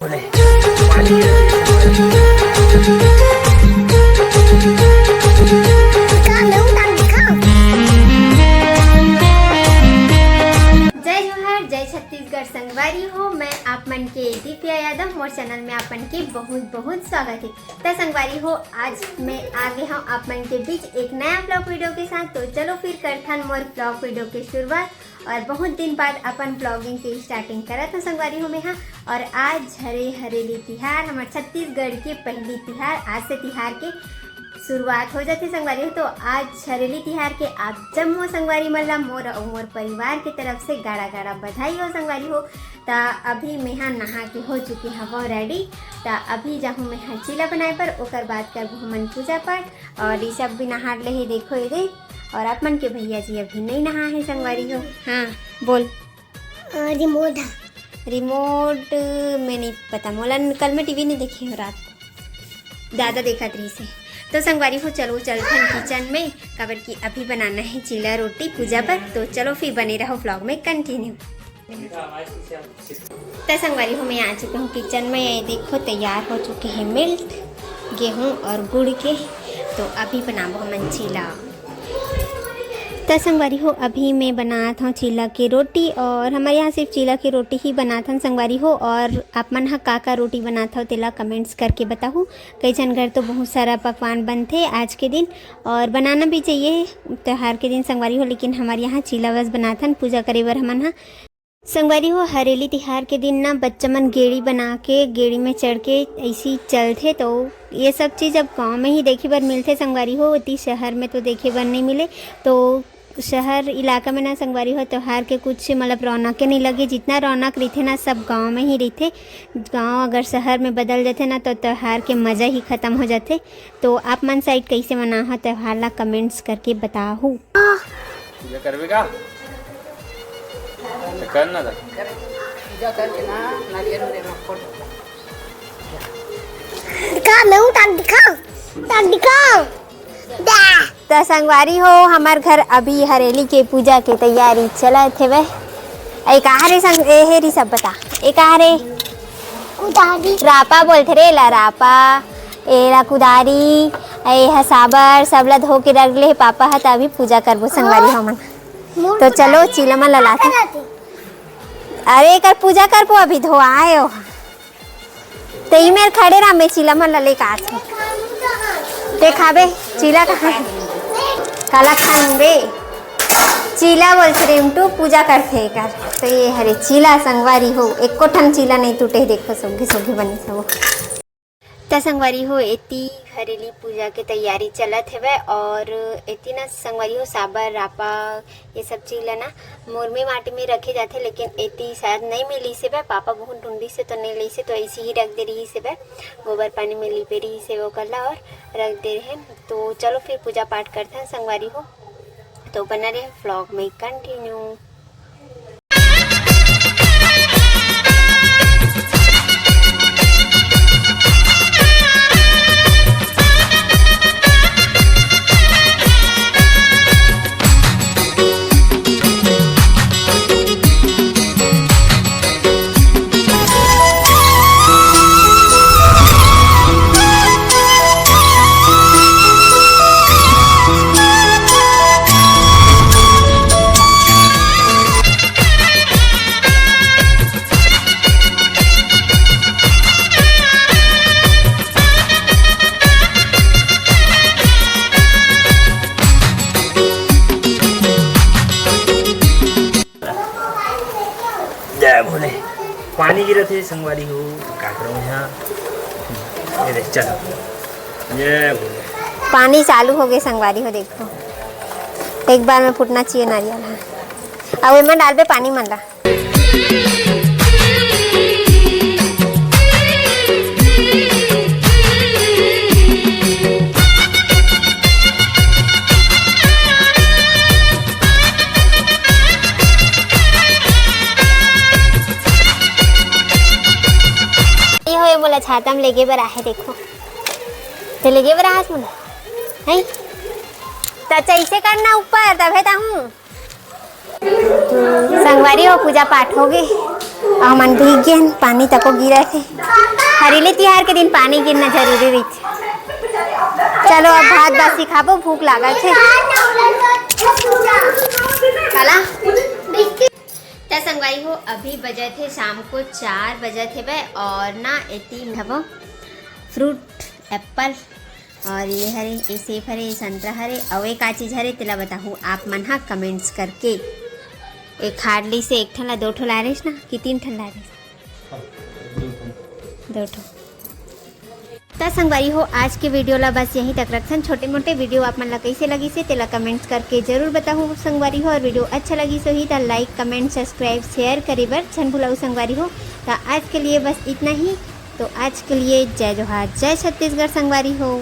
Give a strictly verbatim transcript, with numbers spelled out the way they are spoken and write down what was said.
बोले। जय जोहार, जय छत्तीसगढ़ संगवारी हो। मैं आप मन के दिव्या यादव, मोर चैनल में आप मन के बहुत बहुत स्वागत है। त संगवारी हो, आज मैं आ गए हूँ आप मन के बीच एक नया ब्लॉग वीडियो के साथ। तो चलो फिर करथन मोर ब्लॉग वीडियो के शुरुआत। और बहुत दिन बाद अपन ब्लॉगिंग के स्टार्टिंग करत हूँ संगवारी हो मैं हा। और आज हरे हरेली तिहार, हमार छत्तीसगढ़ के पहली तिहार, आज से तिहार के शुरुआत हो जाथे संगवारी हो। तो आज हरेली तिहार के आप जम्मो संगवारी मन ला, मोर अउ मोर परिवार के तरफ से गाड़ा गाड़ा बधाई हो संगवारी हो। त अभी मेहा नहा के हो चुके हवो रेडी। त अभी जाहूँ मेहा चीला बनाए बर, ओकर बाद करबो हमन पूजा पाठ। और ये सब भी नहा ले हे, देखो ये दे। और आप मन के भैया जी अभी नहीं नहा है संगवारी हो। हाँ, बोल। अ, रिमोट। रिमोट में नहीं पता, मोला न-, कल मैं टीवी नहीं देखी हूँ रात को, ज़्यादा देखत रही से। तो संगवारी हो, चलो चलथन किचन में, काबर कि अभी बनाना है चीला रोटी पूजा पर। तो चलो फिर बने रहो ब्लॉग में कंटिन्यू। तो संगवारी हो, मैं आ चुकी हूँ किचन में। ये देखो, तैयार हो चुके हैं मिल्ट, गेहूँ और गुड़ के। तो अभी बनाबो हमन चीला। त संगवारी हो, अभी मैं बनात हूँ चीला के रोटी, और हमारे यहाँ सिर्फ चीला के रोटी ही बनात हन संगवारी हो। और आप मन ह का का रोटी बनात हो, तेला कमेंट्स करके बताहू। कई झन घर तो बहुत सारा पकवान बनथे आज के दिन, और बनाना भी चाहिए त्यौहार के दिन संगवारी हो, लेकिन हमारे यहाँ चीला बस बनात हन पूजा करे बर हमन ह। संगवारी हो, हरेली तिहार के दिन ना बच्चा मन गेड़ी बना के, गेड़ी में चढ़ के ऐसी चलथे। तो ये सब चीज़ अब गांव में ही देखे बर मिलथे संगवारी हो, ओती शहर में तो देखे बर नहीं मिले। तो शहर इलाका में ना संगवारी हो, त्यौहार के कुछ मतलब रौनक के नहीं लगे। जितना रौनक रहिथे ना, सब गांव में ही रहिथे। गांव अगर शहर में बदल जाथे ना, तो त्यौहार के मज़ा ही खत्म हो जाथे। तो आप मन साइड कैसे मना हो त्यौहार ला, कमेंट्स करके बताहू। पूजा करबे का? तो कर ना दा। पूजा करके ना नारियल उरियल में फोड़। दिखा, मैं हूँ, ताक दिखा, ताक दिखा। दा। त संगवारी हो, हमार घर अभी हरेली के पूजा के तैयारी चलत हेवे। ए का हरे संग, ए हे री सब बता, ए का हरे? कुदारी। रापा बोलथे रे ला, रापा। ए ला कुदारी, ए ह साबर, सब ला धो के रख ले हे पापा ह, त अभी पूजा करबो संगवारी हमन। मोर तो चलो, कुदारी चीला मन ला लाते। का करत हे? अरे, एकर पूजा करबो, अभी धोआए ओ। ते ई मेर खड़े रह, मैं चीला मन ला लेके आत हूँ। ते खाबे, चीला कहाँ हे? काला खान बे। चीला बोलथे रिमटू, पूजा करथे एकर। तो ये हरे चीला संगवारी हो, एको ठन चीला नहीं टूटे, देखो सोगे सोगे बने सब। त संगवारी हो, एती हरेली पूजा के तैयारी चलत हेवय और एती ना संगवारी हो, साबर, रापा, ये सब चीज ला ना मुरमी माटी में रखे जाथे, लेकिन एती शायद नहीं मिलिस हेवय। पापा बहुत ढूंढिस हे तो नहीं लिस हे, तो ऐसे ही रख दे रहिस हेवय। गोबर पानी में लिपे रहिस हेवय ओकर ला और रख दे रहे। तो चलो फिर पूजा पाठ करथन संगवारी हो, तो बना रहे vlog में continue। जय भोले। पानी गिरत हे संगवारी हो, का करूँ यहाँ? ये देख, चलो। जय भोले। पानी चालू हो गए संगवारी हो, देखो, एक बार में फूटना चाहिए नारियल है। अब एमा डालबे पानी मन ला। ये होए मोला छाता में लेगे बर आहे, देखो। ते लेगे बर आहस मोला? हैं? त अच्छा, इसे करना ऊपर, तभे त हूँ। संगवारी हो, पूजा पाठ हो गए। हमन भीग गेन, पानी तको गिरत हे। हरेली तिहार के दिन पानी गिरना जरूरी रहिथे। चलो, अब भात बासी खाबो, भूख लागत हे। काला? त संगवारी हो, अभी बजत हे शाम को चार बजत हेवय और ना एती हवो फ्रूट एप्पल और ये हरे, ये सेब हरे, ये संतरा हरे, अउ एक आ चीज हरे, तेला बताहू आप मन हा कमेंट्स करके। एक हार्डली से एक ठन ला दो ठो लाय रहिस ना, कि तीन ठन लाय रहिस? दो ठो। त संगवारी हो, आज के वीडियो ला बस यहीं तक रखथन। छोटे मोटे वीडियो आप मन ला कइसे लगिस हे, तेला कमेंट्स करके जरूर बताहू संगवारी हो। और वीडियो अच्छा लगिस होही त लाइक, कमेंट, सब्सक्राइब, शेयर करे बर झन भुलाहू संगवारी हो। त आज के लिए बस इतना ही। तो आज के लिए जय जोहार, जय छत्तीसगढ़ संगवारी हो।